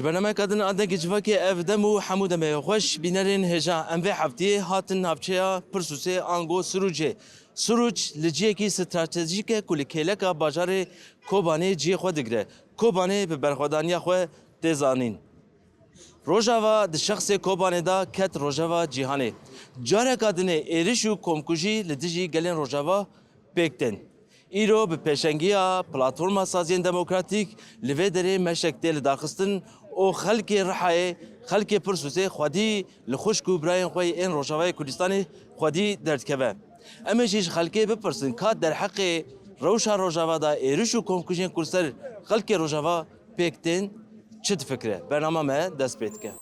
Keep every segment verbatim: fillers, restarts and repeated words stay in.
Bernameyeka din a Dengê Civakê ev dem û hemû demê xweş. Bînerên hêja, em vê heftiyê hatin navçeya Pirsûsê ango Sirûcê. Sirûc li cihekî stratejîk e ku li kêleka bajarê Kobanê cihê xwe digire. Kobanê bi berxwedaniya xwe tê zanîn. Rojava di şexsê Kobanê de ket rojeva cîhanê. Careka dinê êriş û komkujî li dijî gelên Rojava pêk tên. Îro bi pêşengiya Platforma Saziyên Demokratîk li vê derê meşek tê lidarxistin û xelkê Rihayê, xelkê Pirsûsê xwedî li xwişk û birayên xwe yên Rojavayê Kurdistanê xwedî derdikeve. Em ê jî ji xelkê bipirsin ka derheqê rewşa Rojava de êriş û komkujiyên ku li ser xelkê Rojava pêk tên çi difikire? Bernama me dest pê dike.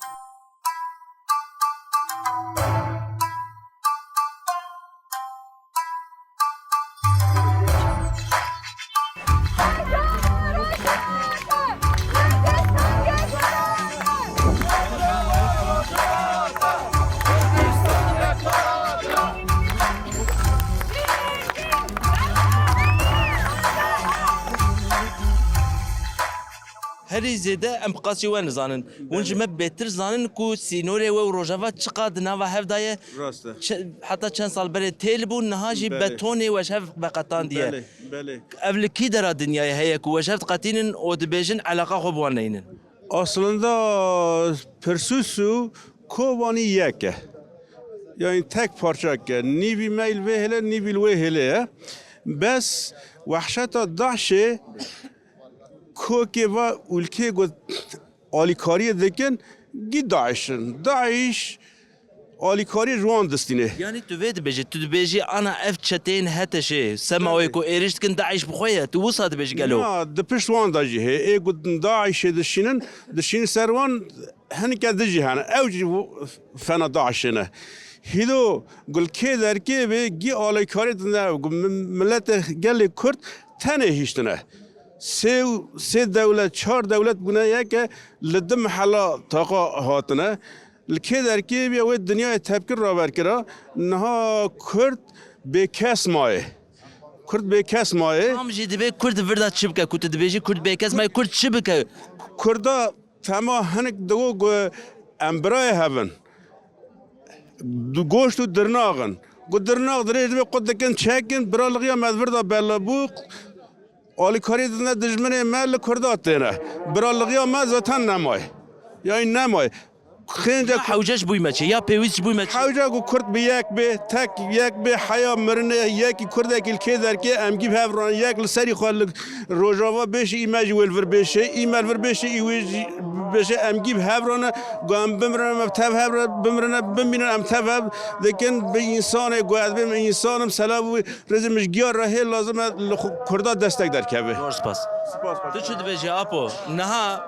Herî zêde em bi qasî we nizanin. Hûn ji Belê. me bêtir zanin ku sînorê we û Rojava çiqas di nava hev de ye. Rast e. Çe-, heta çend sal berê têl bû, niha jî Belê. betonê we ji hev veqetandiye. Belê, belê. Ev li kî dera dinyayê heye ku we ji hev diqetînin û dibêjin eleqa xwe bi wan neynin? Aslında Pirsûs û Kobanî yek e. Yani tek parçak e. Nîvî me li vê hêle, nîvî li wê hêle ye. Bes wehşeta DAIŞê kokê va ûlkê got alîkariyê dikin, gî DAIŞ in. DAIŞ alîkariyê ji wan distîne. Yanî tu vê dibêjî, tu dibêjî ana ev çeteyên HTŞê, sema wê Evet. ku êriş dikin DAIŞ bi xwe ye, tu wisa dibêjî gelo? Na, di pişt wan de jî hê. Ê ku DAIŞê dişînin, dişînin ser wan hinike dijî hene. Ew jî fena DAIŞê ne. Hîdo gulkê derkê bê gî alîkariyê dine, gu mi-, miletê gelê Kurd tenê hiştine. Sê, sê dewlet, çar dewlet bûne yeke li di mehela taqa hatine. Li kê derkê bîye wê dinyayê tepkir raver kira. Niha Kurd bêkes maye. Kurd bêkes maye. Tam jî divê Kurd di vir de çi bike? Ku tu dibêjî Kurd bêkes maye, Kurd çi bike? Kurda tema hinek digo ku em birayê hev in. Du-, goşt û dirnax in. Ku dirnax dirêj divê qut dikin çekin, bira lixiya me di vir de bela bû. Alîkarî didine dijminê me li Kurda têne. Bira lixiya me zaten nemay. Yayî nemay. Xênce Ya hewce ji bûyî me çi, ya pêwîst ji bûyî me çi? Hewce ku Kurd bi yek bê, tek yek bê, heya mirinê yekî Kurdekî li kê derkê em gî bi hev ran, yek li serî xwe li Rojava bêşî, î me jî wê li vir bêşê, î me li vir bêşê, î wê jî bêşê, em gî bi hev rane, ku em bimirin, em tev hev re bimirine, bimînin, em tev hev dikin, bi însanê ku ez bêm însan im, selav wî Rêzê min ji giya re hê lazim e li xu-, Kurda destek derkeve. Zor spas. Spas, spas. Tu çi dibêjî, Apo? Niha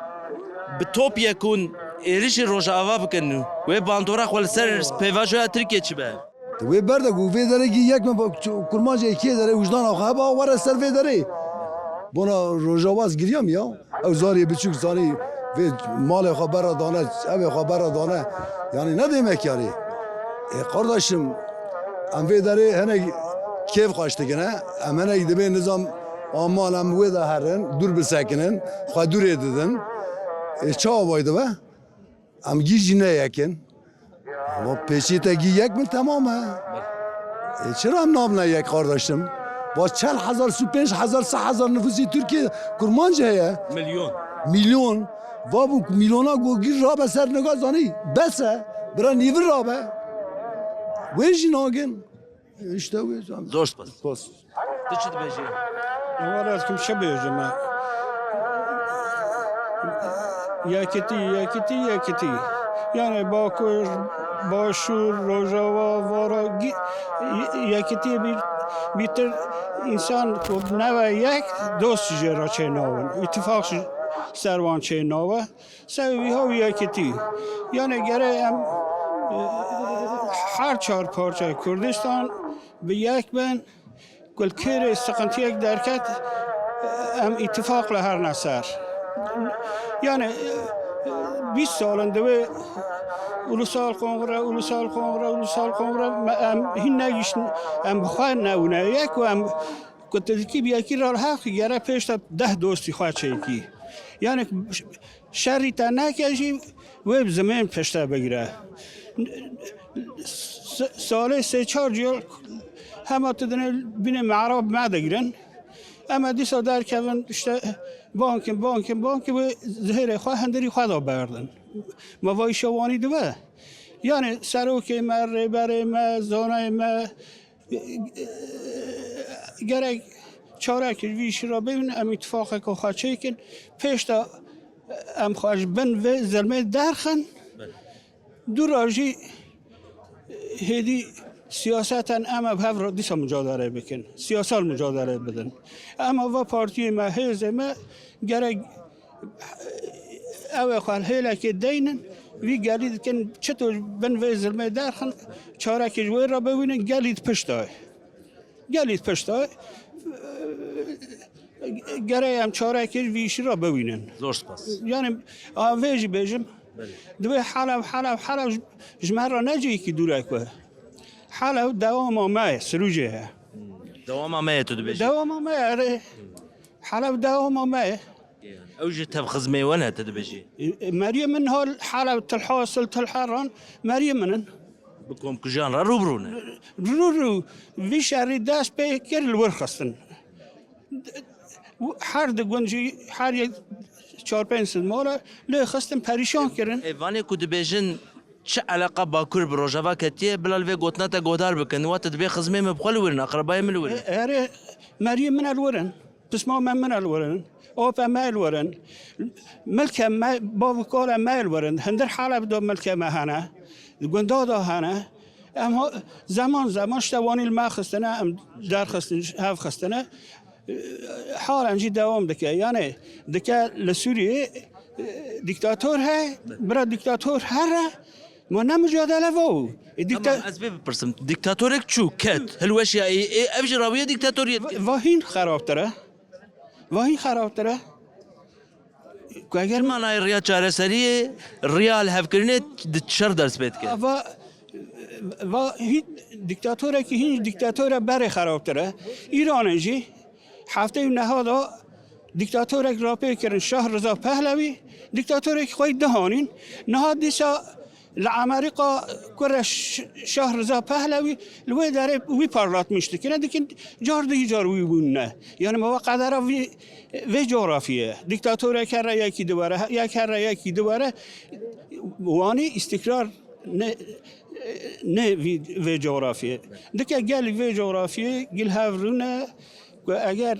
bi top yekûn êrişî Rojava bikin, wê bandora xwe li ser pêvajoya Tirkiye çi be? Wê berde ku vê derekî yek me ba-, kurmancê kê derê wijdana xwe heba were ser vê derê. Bona Rojava ez giriyam ya. Ew zarê biçûk zanî vê malê xwe berre dane, evê xwe berre dane. Yanî ne demek yanî. Ê, qardaşim, em vê derê hinek kêf xweş dikine. Em hinek dibê nizam aman em wê de herin, dûr bisekinin, xwe dûrê didin. Ê, çawa vay dibe? Em gî jî ne yek in. Ama pêçî te gî yek min temam e. E, çira em nabine yek kardeşim? Va çel hezar, sî pênc hezar, sê hezar nifûsî Tirkiye kurmanc heye. Milyon. Milyon. Va bu milyona go gir rabe ser niga zanî. Bes e. Bira nîvir rabe. Wê jî nagin. İşte bu yüzden. Zor spas. Spas. Tu çi dibêjî? Wala ez kim çi bêjim e? Yekitî, yekitî, yekitî. Yani Bakur, Başûr, Rojava, Vara, gi-, yekitî bir, bitir insan ku neve yek dost jê re çê navin. İttifak jî ser wan çê nave. Sebebî ha wî yekitî. Yani gere em, e, her çar parçayê Kurdistan bi yek bin, ku li kêrê siqintiyek derket, em îtifaq li herne ser. Yani, e, bîst sal in divê Ulusal Kongre, Ulusal Kongre, Ulusal Kongre, me, em hîn negihiştin, em bi xwe newine yek û em Ku tu dikî bi yekî re heq gere pêş te deh dostî xwe çêkî. Yani şerî te neke jî wê bi zimên pişte bigire. S-, salê sê çar ciyol hema tu dinê binê me'rab me digirin. Em ê dîsa derkevin, işte, bankin, bankin, bankin, wê zihêrê xwe, hindirî xwe da berdin. Me vayî şewanî dibe. Yani serokê me, rêberê me, zonayê me, gerek çarekê vî işî re bibin, em îtifaqeke xwe çêkin. Pêş de em xwe ji bin vê zilmê derxin. Dû re jî hêdî siyaseten em ê bi hev re dîsa mucadele bikin. Siyasal mucadele bidin. Em ê va partiyê me, hêzê me gerek ew ê xwe hêlekê deynin, vî gelî dikin, çito bin vê zilmê derxin, çarekê ji wê re bibînin, gelî di pişt de. Gelî di pişt de. Gerek em çarekê ji vî işî re bibînin. Zor spas. Yani, a, vê jî bêjim, Belê. Divê Helev, Helev, Helev ji, ji me re ne cihekî dûrek be. Helev dewama me ye, Sirûcê ye. Dewama me ye tu dibêjî? Dewama me ye, erê. Helev dewama me ye. Ew ji tev xizmê we ne tu dibêjî? E, e, meriyê min hal Helev, Tilhasil, Tilheran, meriyê min in. Bi komkujan re rû bi rû ne? Rû rû. Vî şerî dest pê kir li wir xistin. Her di gund jî her yek çar pênc sed mala lê xistin perîşan kirin. Ê, vanê ku dibêjin çi eleqa Bakur bi Rojava ketiye, bila li vê gotina te guhdar bikin. Wa tu dibê xizmê min bi xwe li wir in, aqrebayê min li wir in. E, erê, meriyê min e li wir in. Pisma me min e li wir in. Ope me li wir in. Milke me, bav û kale me li wir in. Hindir Heleb de milke me hene. Di gunda de hene. Em ha-, zeman zeman işte wanî li me xistine, em derxistin, hev xistine. Halen jî dewam dike. Yani dike li Sûriyê, e, diktator he, bira diktator here, ma ne mücadele ve o. E, dikta- Tamam, ez vê bipirsim. Diktatorek çû, ket, hilweşiya ê, ê, ev jî rawiye diktatoriyet kir. Va-, vahîn xerabtir e. Vahîn xerabtir e. Ku eger Çima nayê riya çareseriyê, riya lihevkirinê di şer ders pê dike? Va, va hîn dîktatorekî hîn ji dîktatora berê xerabtir e. Îranê jî heftê û neha da dîktatorek rapê kirin Şah Riza Pehlewî, dîktatorekî xwe yî dihanîn. Niha dîsa li Amerîka kure Ş-, Şah Riza Pehlewî li wê derê wî parlatmîş dikine, dikin car dî car wî bûn ne. Yani me ve qedera vî, vê coğrafiyê. Dîktatorek here yekî di were, yek here yekî di were. Wanî îstikrar ne, ne vî, vê coğrafiyê. Dike gelî vê coğrafiyê gil hev rûne ku eger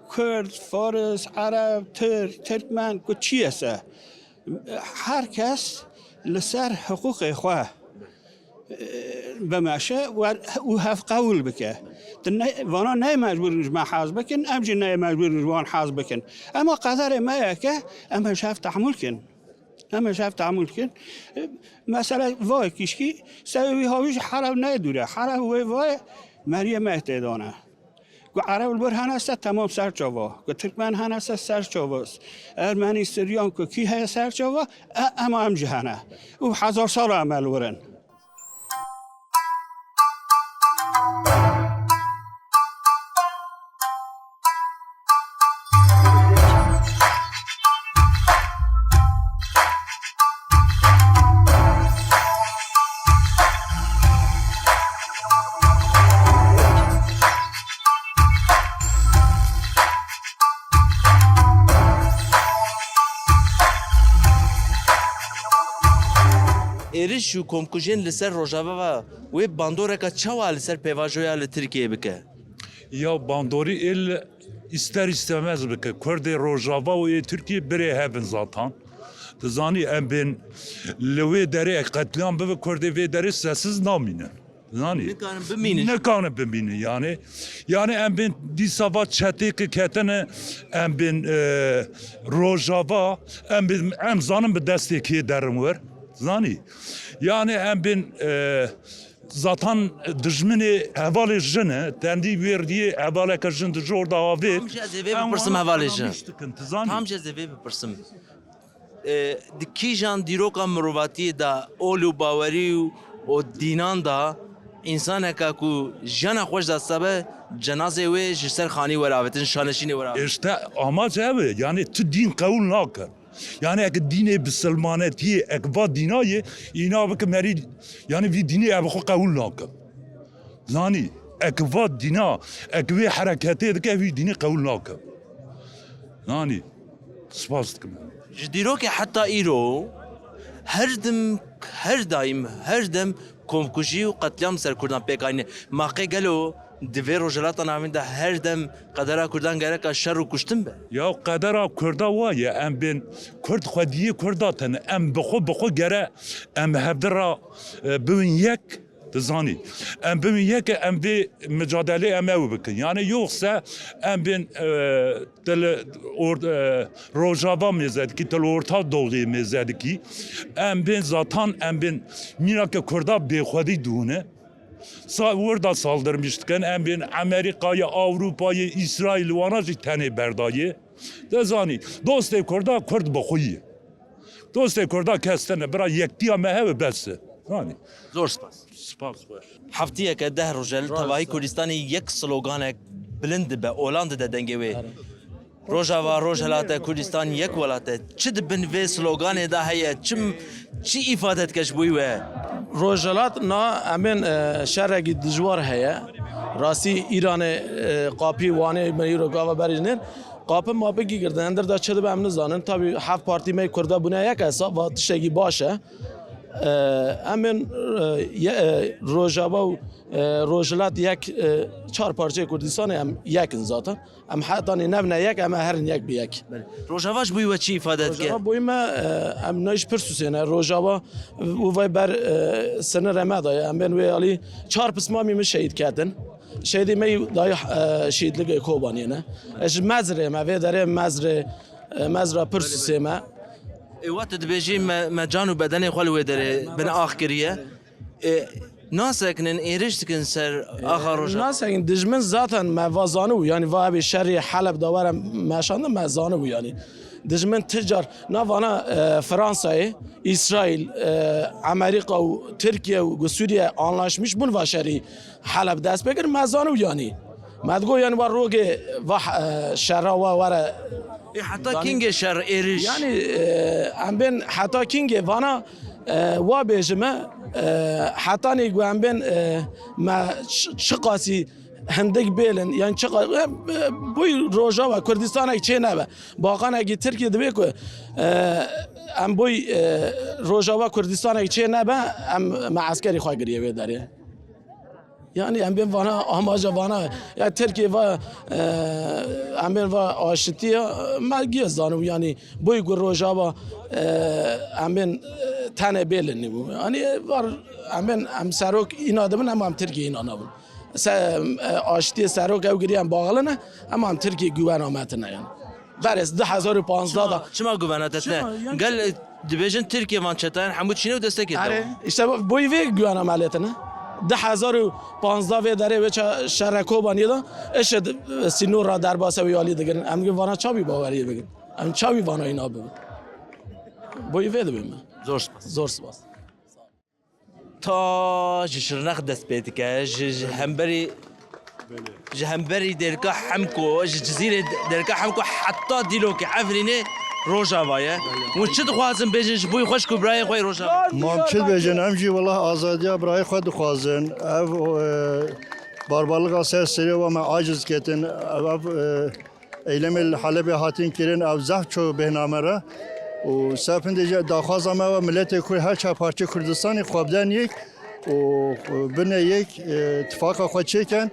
Kurd, Faris, Ereb, Tirk, Tirkmen ku çi ye se, her kes li ser hiqûqê xwe, e, bimeşe û hev qewil bike. Tu ne, vana neyê mecbûr in ji me hez bikin, em jî neyê mecbûr in ji wan hez bikin. Ema qederê me ye ke em ê ji hev tehmûl kin. Em ê ji hev tehmûl kin. E, mesela vayê kişkî, sewê wî hawî ji Helev neyê dûr e. Helev wê vayê meriyê me tê dane. Ku Ereb li wir hene se temam ser çava. Ku Tirkmen hene se ser çava. Ermenî, Siryan ku kî heye ser çava, e, ema em jî hene. Û hezar sala em li wir in. Êriş û komkujên li ser Rojava ve wê bandoreka çawa li ser pêvajoya li Tirkiyeyê bike? Ya bandorî êl ister istemez bike. Kurdê Rojava û ê Tirkiyê birê hev in zaten. Tu zanî em bên li wê derê qetlîam bibe, Kurdê vê derê sessiz namînin. Zanî? Nikarin bimînin. Nikarin bimînin yani. Yani em bên dîsa va çetê ke ketine em bên, e, Rojava, em bên, em zanin bi destê kê derin wir. Zanî? Yani em bên, e, Zaten dijminê hevalê jin e, tendî wêrdiyê hevaleke jin di jor de avêt. Tam jî ez ê vê bipirsim hevalê jin. Tam jî ez ê vê bipirsim. E, di kîjan dîroka mirovatiyê de ol û bawerî û, û dînan de Însaneka ku jiyana xwe ji dest da be, cenazê wê ji ser xanî were avêtin, şaneşînê were avêtin. Îşte amac ev e. Yani tu dîn qewûl nake. Yani eke dînê bisilmanetiyê, eke va dîna ye, îna bike merî, yani vî dînê ev xwe qewûl nake. Zanî, eke va dîna, eke wê hereketê dike, vî dînê qewûl nake. Zanî, spas dikim. Ji dîrokê heta îro her dim, her daîm, her dem komkujî û qetlîam ser Kurdan pêk anîne. Ma qê gelo di vê rojhilata navîn de her dem qedera Kurdan gereka şer û kuştin be? Ya qedera Kurda wa ye, em bên Kurd xwediyê Kurda tene, em bi xwe, bi xwe gere em hevdi ra, e, bibin yek. Dizanî. Em bibin yek, em vê micadelê em ew bikin. Yani yoksa em bên, e, til or-, e, Rojava mêze dikî, til Orta Doğu'yê mêze dikî. Em bên zatan, em bên mîna ke Kurda bêxwedî dûne. Sa-, orada saldırmış dikin. Em bên Amerikayê, Avrupayê, Îsraîl wana jî tenê berdayê. Dizanî. Dostê Kurda Kurd bi xwe ye. Dostê Kurda kes tene, bira yektiya me hebe bes e. Zanî. Zor spas. Spas xweş. Heftiyeke deh roj e li tevahî Kurdistanê yek sloganek bilind dibe, olan dide dengê wê. Rojava, Rojhilat e, Kurdistan yek welat e. Çi di bin vê sloganê de heye? Çi, çi îfade dike ji bo wî we? Rojhilat na em ên, e, şerekî dijwar heye. Rastî Îranê, e, qapî Wanê me îro gava berî jî nên. Qapin mapin kî girtin, endir de çi dibe em nizanin. Tabî heft partî me Kurda bûne yek hesab, va tiştekî baş e. E, em ên, e, ye-, e, Rojava û, e, Rojhilat yek, e, çar parçeyê Kurdistanê em yek in zaten. Em hetanî nebine yek, em ê herin yek bi yek. Belê. Rojava ji bo we çi îfade dike? Rojava bo me, e, em nayş pir sûsê ne. Rojava û vay ber, e, sinirê me daye. Em bên wê alî çar pismamî min şehîd ketin. Şehîdî me dayî, e, şehîdligê Kobaniyê ne. E, ji Mezrê me, vê derê Mezrê, e, Mezra pir sûsê me. Ê, wa tu dibêjî me, me can û bedenê xwe li wê derê bin ax kiriye. Ê, nasekinin, êriş dikin ser axa Rojava. Nasekinin, dijmin zaten me va zanibû, yanî va evê şerê Heleb de were meşandin, me zanibû yanî. Dijmin ti car, na vana, e, Fransayê, Îsraîl, e, Amerîka û Tirkiye û Sûriye anlaşmiş bûn va şerî Heleb dest pê kir, me zanibû yanî. Me digot yanî va rogê va, e, şera wa were. Ê, heta kîngê şer êriş? Yanî, e, em bên heta kîngê vana, e, wa bêjime, e, hetanî ku em bên, e, me çi, çiqasî hindik bêlin, yanî çiqa-, e, e, boy Rojava Kurdistanek çê nebe. Baqanekî Tirkiyê dibê ku, e, em boy, e, Rojava Kurdistanek çê nebe, em me eskerî xwe giriye wê derê. Yanî em bên vana, amaca vana, ya Tirkiyê va, e, em bên va aşitî ya, me giya zanibû, yanî boy ku Rojava, e, em bên, e, tenê bêlin nîbû. Yanî var em bên em serok îna dibin, em em Tirkiyê îna nabin. Se, e, aşitiyê serok ew giriyan baxilin e, em em Tirkiyê güwena me tine yanî. Berê du hezar û panzdeh da. Çima, çima guvena te tine? Çima, yanî gel, e, dibêjin Tirkiye van çetayan hemû çîne û destekê te. Erê, işte boy vê guvena me lê tine. Du hezar û panzdeh vê derê wê ça-, şerê Kobaniyê de, îşe, e, sînor ra derbase wî alî digirin. Em digin vana çavî baweriyê bigin. Em çavî vana îna bibin. Boy vê dibê me. Zor spas. Zor spas. Ta ji Şirnex dest pê dike, ji, ji hemberî, ji hemberî Dêrika Hemko, ji Cizîrê Dêrika Hemko heta Dîlokê Efrînê Rojava ye. Hûn çi dixwazin bêjin ji bo xweşk û birayê xwe yê Rojava? Ma em çi dibêjin? Em jî wela azadiya birayê xwe dixwazin. Ev, e, barbarliga ser serê we me aciz ketin. Ev, ev, e, Eylemê li Helebê hatin kirin, ev zehf ço bêhna me re. Û sefindê jî daxwaza me we miletê Kurd her çar parçeyê Kurdistanê xwe biden yek û binê yek, e, tifaqa xwe çêken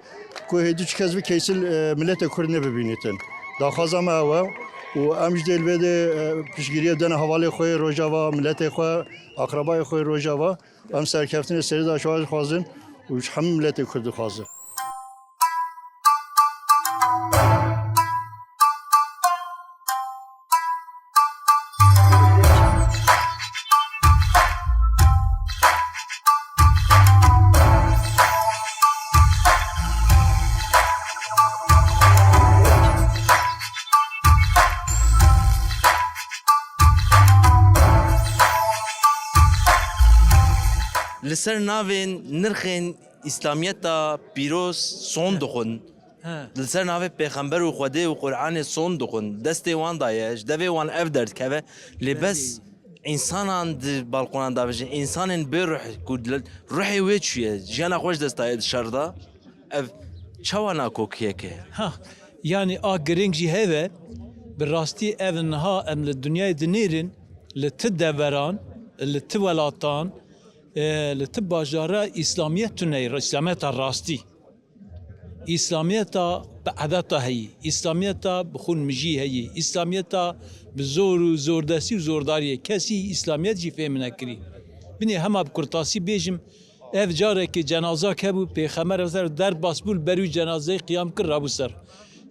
ku hêdî çi kes vî keysî, e, miletê Kurd nebibînîtin. Daxwaza me ew e. Û em ji dê li vê de, e, piştgiriyê dene hevalê xwe yê Rojava, miletê xwe, aqrebayê xwe yê Rojava. Em serkeftinê serê de şiwa dixwazin û ji hemû miletê Kurd dixwazin. Li ser navên nirxên Îslamiyeta pîroz son dixwin. He. Li ser navê Pêxember û Xwedê û Qur'anê son dixwin. Destê wan daye, ji devê wan ev derdikeve. Lê bes însanan di balqonan davêjin, însanên bê ruh ku li, ruhê wê çûye, jiyana xwe ji dest daye di şer de. Ev çawa nakokiyek e? Ha, yanî a girîng jî heve, bi rastî ev niha em li dinyayê dinêrin, li ti deveran, li ti welatan, e, li ti bajara Îslamiyet tune ye, Îslamiyeta rastî. Îslamiyeta bi edeta heyî, Îslamiyeta bi xûn mijî heyî, Îslamiyeta bi zor û zordestî û zordariyê. Kesî Îslamiyet jî fêm nekirî. Binê hema bi kurtasî bêjim, ev carekê cenazak hebû, Pêxember ser derbas bû, li ber wî cenazeyê qiyam kir, rabû ser.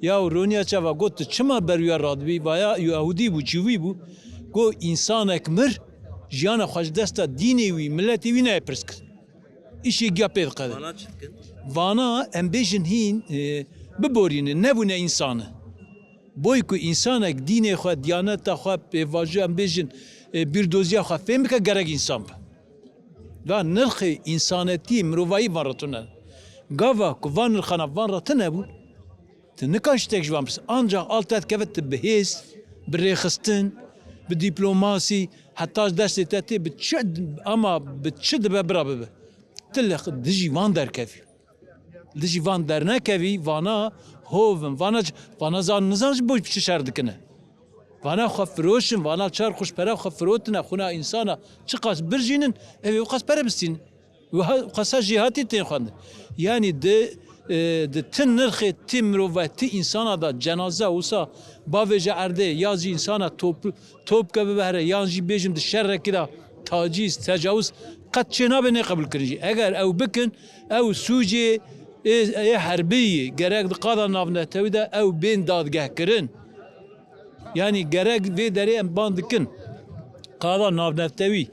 Ya roniya çava got, tu çima ber wî radibî? Vaya Yahudî bû, çivî bû. Got, însanek mir, jiyana xwe ji desta dînê wî, miletê wî nayê pirs kir. Îşê giya pê diqede. Vana çi dikin? Vana em bêjin hîn, e, biborînin, nebûne însan e. Boy ku însanek dînê xwe, diyaneta xwe, pêvajo em bêjin, e, bîrdoziya xwe fêm bike, gerek însan be. Va nirxê însanetiyê, mirovahî van re tune. Gava ku van nirxana van re tune bû, tu nikar tiştek ji van pirs. Ancaq al te dikeve tu bi hêz, bi rêxistin, bi dîplomasî, heta ji destê te tê bi çi, ama bi çi dibe bira bibe. Tu li dijî van derkevî. Dijî van dernekevî, vana hov in, vana ç-, vana zan nizan ji bo çi şer dikine. Vana xwe firoşin, vana çar xweş pera xwe firotine, xwina însana çiqas birjînin, ev ê wqas pere bistînin. Wiha qesa jêhatî tên xwendin. Yanî di, e, di ti nirxê ti mirova, ti însana de cenaze wisa bavêje erdê ya jî însana top, top ke bibehre yan jî bêjim di şerekî de tacîz, tecawuz qet çênabe nê qebûlkirin jî. Eger ew bikin, ew sûcê ê, ê herbî yê. Gerek di qada navnetewî de ew bên dadgehkirin. Yanî gerek vê derê em ban dikin. Qada navnetewî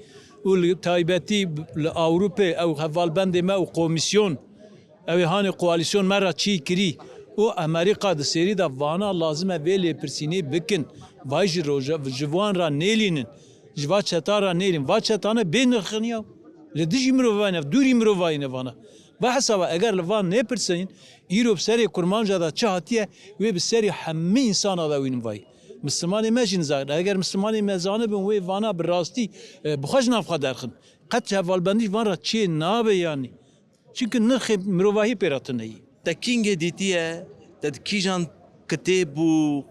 û li taybetî li Ewropê ew hevalbendê me û komîsyon, ew ê hanê koalîsyon me re çî kirî û Amerîka di sêrî de vana lazim e vê lêpirsînê bikin. Vay ji roja, ji van re nêlînin. Ji va çeta re nêlîn. Va çetane bê nirxin ya. Li dijî mirovayî ne, dûrî mirovayî ne vana. Va hesaba eger li van nêpirsin, îro bi serê kurmanca de çi hatiye, wê bi serê hemî însana de wînin vayî. Mislimanê me jî nizanin. Eger mislimanê me zanibin wê vana bi rastî, e, bi xwe ji nav xwe derxin. Qet hevalbendî ji van re çê nabe yanî. Çimkî nirxê mirovahî pê re tune yî. Te kîngê dîtiye, te di kîjan kitêb û,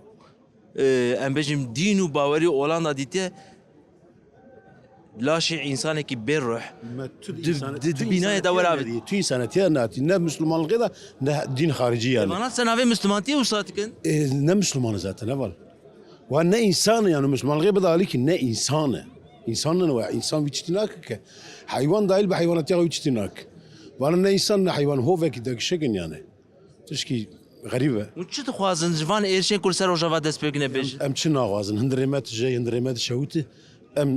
e, em bêjin dîn û bawerî olan de dîtiye, laşê însanekî bê ruh. Me tu di, di, di bînayê de were avêt. Tu însanetî ya natî, ne mislimanlixê de, ne dîn xaricî yanî. Vana se navê mislimantiyê wisa dikin? E, ne misliman e zaten, heval. Wa ne însan e yanî, mislimanlixê bide alîkî ne însan e. Însan ne wa, însan wî tiştî nake ke. Heywan dahil bi heywanatiya wî tiştî nake. Vana ne însan ne heywan, hovekî de kişekin yanî. Tişkî xerîb e. Hûn çi dixwazin ji van êrişên ku li ser Rojava dest pê bikine bêjin? Em, em çi naxwazin? Hundirê me tije, hundirê me dişewite. Em,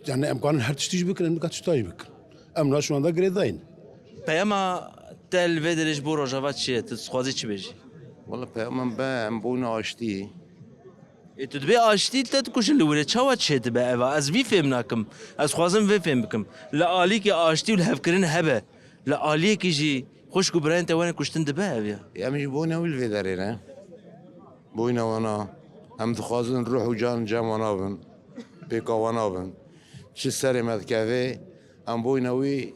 yanî em karin her tiştî jî bikin, em nika tişta jî bikin. Em na şûna de girêdayîn. Peyama te li vê derê ji bo Rojava çi ye? Tu dixwazî çi bêjî? Wela peyama me em bûne aştî. Ê tu dibê aştî te dikujin li wir e. Çawa çêdibe eva? Ez vî fêm nakim. Ez xwazim vê fêm bikim. Li alîkî aştî û lihevkirin hebe. Li aliyekî jî xwişk û birayên te werin kuştin dibe ev ya? Em jî bûne wî li vê derê ne. Bûne wana. Em dixwazin ruh û can cem wana bin. Pêka wana bin. Çi serê me dikeve, em bûne wî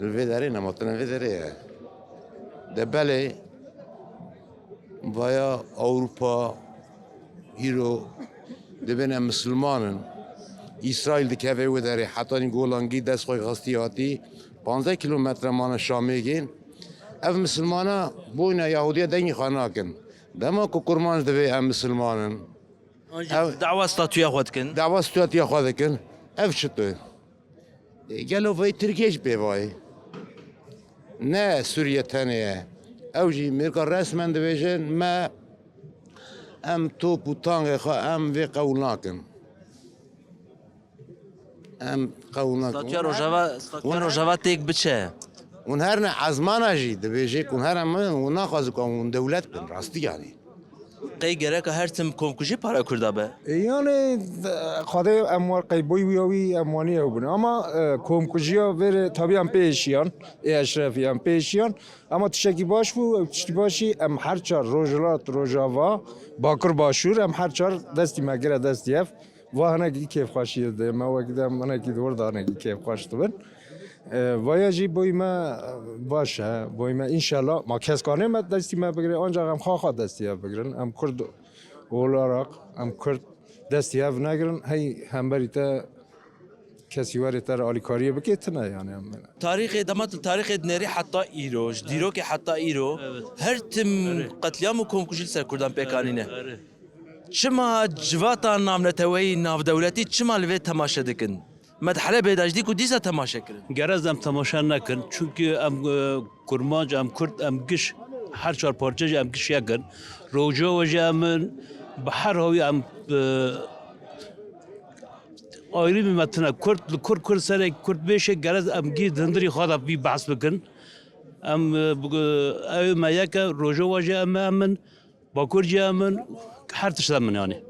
li vê derê ne, ma tine vê derê ye. De belê, vaya Ewropa îro dibêne misilman in. Îsraîl dikeve wê derê, hetanî Golangî dest xwe xistî hatî, panzdeh kîlometre mane Şamê gên. Ev misilmana boyna Yahudiya dengê xwe nakin. Dema ku kurmanc divê em misilman in. An jî ev dawa statûya xwe dikin. Dawa statûya xwe dikin. Ev çi tu? E, gelo vay Tirkiye jî pê vayê. Ne Sûriye tenê ye. Ew jî Amerîka resmen dibêjin me, em top û tangê xwe em vê qewûl nakin. Em qewûl nakin. Statûya Rojava, statûya Rojava têk biçe. Hûn her ne ezmana jî dibêje ku hûn her em, hûn naxwazin ku hûn dewlet bin, rastî yanî. Qey gereka her tim komkujî para Kurda be? E, yani, Xwedê em war qey boy wiya wî em wanî ew bûne. Ama e, komkujiya vêrê tabi em pê êşiyan, ê Eşrefî em pê êşiyan. Ama tiştekî baş bû, ew tiştî başî em her çar Rojhilat, Rojava, Bakur, Başûr em her çar destî me gire destî hev. Va hinekî kêfxweşiyê dide me, wekî de em hinekî di wir de hinekî kêfxweş dibin. E, vaya jî boy me e, baş e, boy me înşellah ma kes kanê me destî me bigire, ancak em xaxa destî hev bigirin. Em Kurd olarak, em Kurd destî hev negirin, hey hemberî te kesî werê te re alîkariyê bike tine yani em. Tarîxê dema tu tarîxê dinêrî heta îro, ji dîrokê heta îro her tim qetlîam û komkujî li ser Kurdan pêk anîne. Çima civata navneteweyî, navdewletî çima li vê temaşe dikin? Me di Helebê de ji dî ku dîsa temaşe kirin. Gerez em temaşe nekin. Çunkî em e, Kurmanc, em Kurd, em giş her çar parçe jî em giş yek in. Rojava jî em in. Bi her hawî em e, ayrî me tine. Kurd li Kurd, Kurd serê Kurd bêşe gerez em gî di hundirî xwe de vî behs bikin. Em e, bi- ew me yek e, Rojava jî em em in. Bakur jî em in, her tişt em in yani.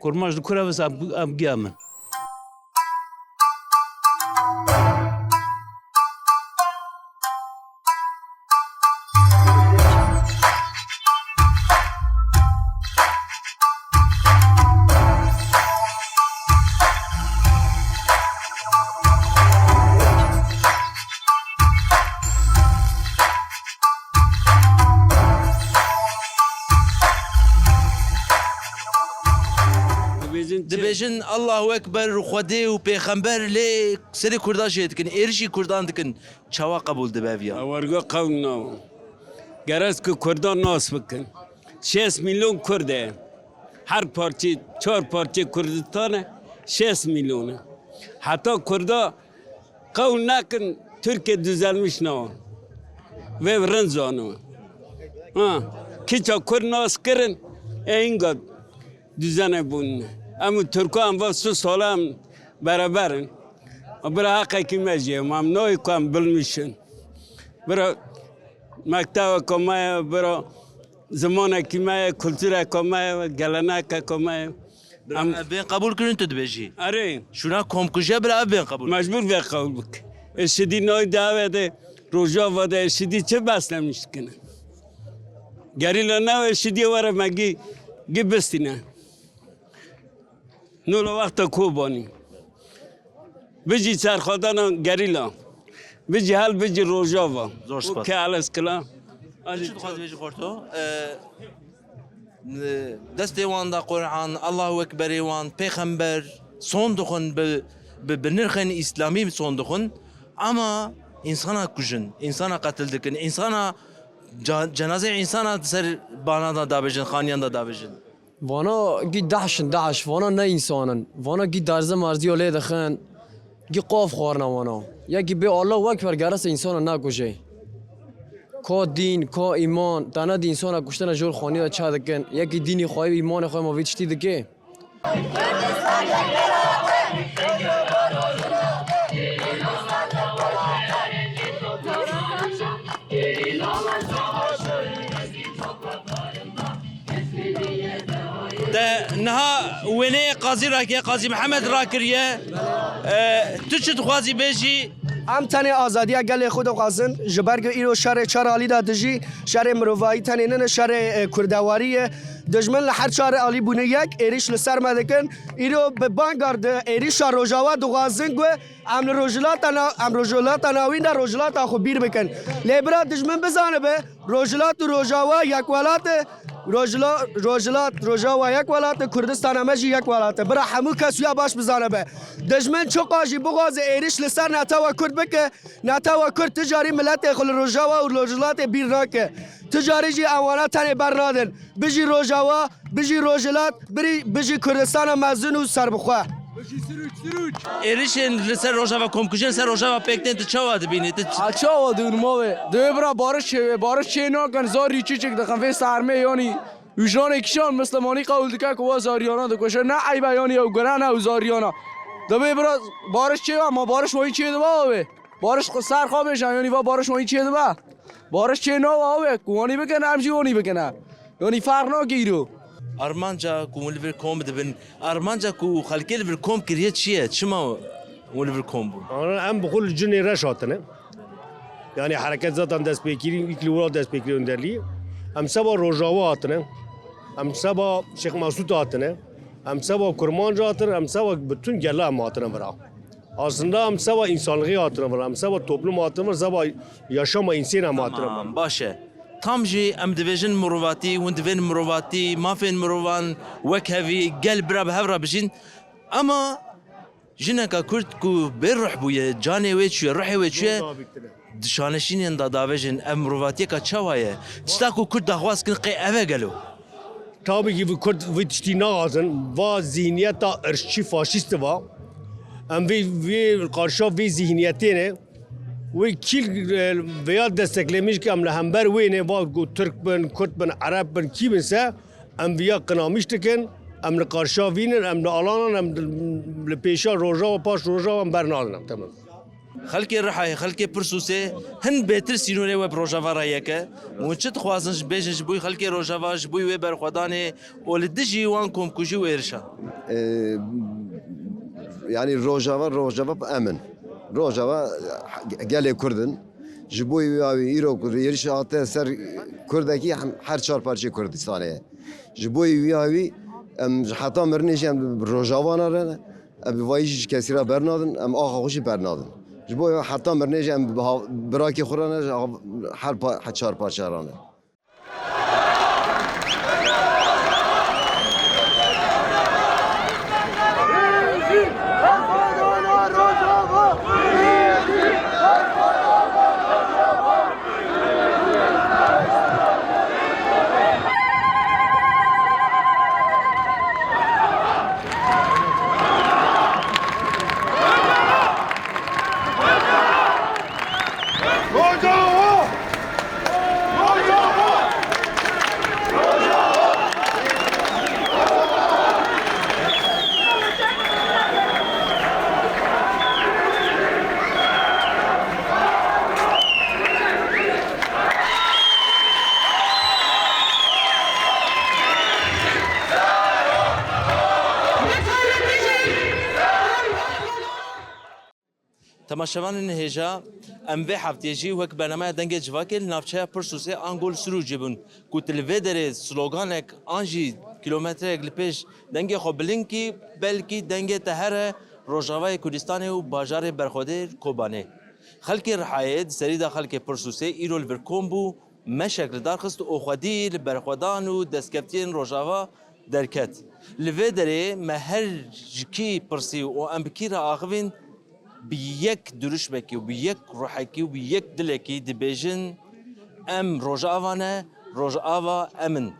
Kurmanc li kur ev em, em gî em in. Dibêjin Allahu Ekber û Xwedê û Pêxember lê serê Kurdan jê dikin, êrişî Kurdan dikin. Çawa qebûl dibe ev ya? Ew ergo qewl nabin. Gerez ku Kurdan nas bikin. Şêst milyon Kurd e. Her parçe, çar parçe Kurdistan e. Şêst milyon e. Heta Kurda Qewl nekin Tirkiye düzelmiş ne o. Vê rind zano. Ha, kiça Kurd nas kirin, e inga düzene bûn. Em û Tirkan va su sala em bereber in. Bira heqekî me jê, em nayê ku em bilmişin. Bira mektebeka me ye, bira zimanekî me ye, kultureka me ye, gelenekeka me ye. Em Ev bên qebûl kirin tu dibêjî. Erê. Şûna komkujiya bira ev bên qebûl. Mecbûr vê qebûl bik. Ê şidî nayê dawê de, Rojava de, ê şidî çi beslemiş dikine? Gerîla ne ê şidî were me gî, gî bistîne. Nola wexta Kobanî. Bijî serxwedana gerîla. Bijî hel bijî Rojava. Zor spas. Ke eleskila. Çi dixwazî bêjî xorto? E, destê wan da Quran, Allahu Ekberê wan, Pêxember, son dixwin bi, bi, bi nirxên îslamî son dixwin. Ama însana kujin, însana qetil dikin, însana ca, cenazê însana di ser bana da dabêjin, xaniyan da dabêjin. Vana gî dehş in, dehş. Vana ne însan in. Vana gî derze merziya lê dixin. Gî qaf xwarine vana. Yekî bê Allah wekber gerese însana nekujê. Ka dîn, ka îman, te ne dî însana kuştene jor xanî de çe dikin. Yekî dînî xwe, îmanê xwe ma vî tiştî dikê. Te niha wêneyê Qazî rake, Qazî Mihemed rakiriye. E, tu çi dixwazî bêjî? Em tenê azadiya gelê xwe dixwazin. Ji ber ku îro şerê çar alî de dijî, şerê mirovahî tenê nine, şerê e, kurdewarî ye. Dijmin li her çar alî bûne yek, êrîş li ser me dikin. Îro bi banga di êrîşa Rojava dixwazin ku Em li Rojhilata Na-, em Rojhilata Navîn de Rojhilata xwe bîr bikin. Lê bira dijmin bizanibe, Rojhilat û Rojava yek welat e. Rojhila-, Rojhilat, Rojava yek welat e, Kurdistana me jî yek welat e. Bira hemû kes wiya baş bizanibe. Dijmin çiqa jî bixwaze êrîş li ser netewa Kurd bike, netewa Kurd ti carî miletê xwe li Rojava û Rojhilatê bîr nake. Ti carî jî ewana tenê bernadin. Bijî Rojava, bijî Rojhilat, birî, bijî Kurdistana mezin û serbixwe. Êrişên li ser Rojava, komkujiyên ser Rojava pêk tên, tu çawa dibînî? Tu ç- A çawa dibînim abi? Divê bira bariş çêbe. Bariş çê nakin, zarî çiçik dixin vê sermê yanî. Wijdanê kişan mislimanî qewil dike ku we zariyana dikuje. Ne eybe yanî ew gure ne ew zariyana. Divê bira bariş çêbe, ma bariş wayî çêdibe abi. Bariş ser xwe bêje, yanî va bariş wanî çê dibe. Bariş çê nawe ew e, ku wanî bikene, em jî wanî bikene. Yanî ferq nake îro. Armanca ku hûn li vir kom dibin, armanca ku xelkê li vir kom kiriye çi ye? Çima hûn li vir kom bûn? Ana em bi xwe li cinê reş hatine. Yani hereket zaten destpêkirî, ilk li wira destpêkirî önderliği. Em seba Rojava hatine. Em seba Şêx Mesûd hatine. Em seba Kurmanc hatine. Em seba bütün gela em hatine vira. Aslında em seba insanlığı hatine vira. Em seba toplum hatine vira. Seba yaşama insên em hatine vira. Tamam, baş e. Tam jî em dibêjin mirovatî, hûn divên mirovatî, mafên mirovan wek hevî, gel bira bi hev re bijîn. Ama jineka Kurd ku bê ruh bûye, canê wê çûye, ruhê wê çûye, di şaneşînên de davêjin, ev mirovatiyeka çawa ye? Tişta ku Kurd daxwaz kin qê ev e gelo? Tabii ki bu Kurd vî tiştî naxwazin, va zihniyeta irşçî faşîst va. Em vê, vê qarşa vê zihniyetê ne. Wê kî, e, veya desteklemiş ki em li hember wê ne, va ku Tirk bin, Kurd bin, Ereb bin, kî bin se, em viya qinamiş dikin, em li qarşa vînin, em li alanan, em li pêşa Rojava, paş Rojava em bernadin, em temam. Xelkê Rihayê, xelkê Pirsûsê hin bêtir sînorê we bi Rojava re yek e. Hûn çi dixwazin ji bêjin ji bo xelkê Rojava, ji bo wê berxwedanê û li dijî wan komkujî û êrişa? Ee, yani Rojava, Rojava em in. Rojava gelê Kurd in. Ji bo wî awî îro ku êrişa hate ser Kurdekî hem her çar parçeyê Kurdistanê ye. Ji bo wî awî em ji heta mirinê jî em bi Rojava ne re ne. Em bi vayî jî ji kesî re bernadin, em axa xwe jî bernadin. Ji bo heta mirinê jî em bi ha-, birakê xwe re ne, ji ha-, her pa-, her çar parçe re ne. Temaşevanên hêja, em vê heftiyê jî wek bernameya Dengê Civakê li navçeya Pirsûsê ango li Sirûcê bûn, ku tu li vê derê sloganek an jî kîlometreyek li pêş dengê xwe bilind kî, belkî dengê te here Rojavayê Kurdistanê û bajarê berxwedêr Kobanê. Xelkê Rihayê di serî de xelkê Pirsûsê îro li vir kom bû, meşek li dar xist û xwedî li berxwedan û destkeftiyên Rojava derket. Li vê derê me her ji kî pirsî û em bi kî re axivîn, bi yek dirûşmekî û bi yek ruhekî û bi yek dilekî dibêjin, em Rojava ne, Rojava em in.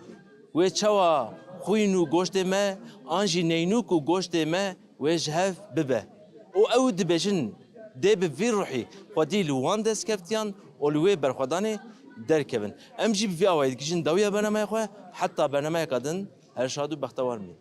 Wê çawa xwîn û goştê me, an jî neynûk û goştê me wê ji hev bibe. Û ew dibêjin, dê bi vî ruhî xwedî li wan destkeftiyan û li wê berxwedanê derkevin. Em jî bi vî awayî digihîjin dawiya bernameya xwe, heta bernameya ka din, her şad û bextewar bîn.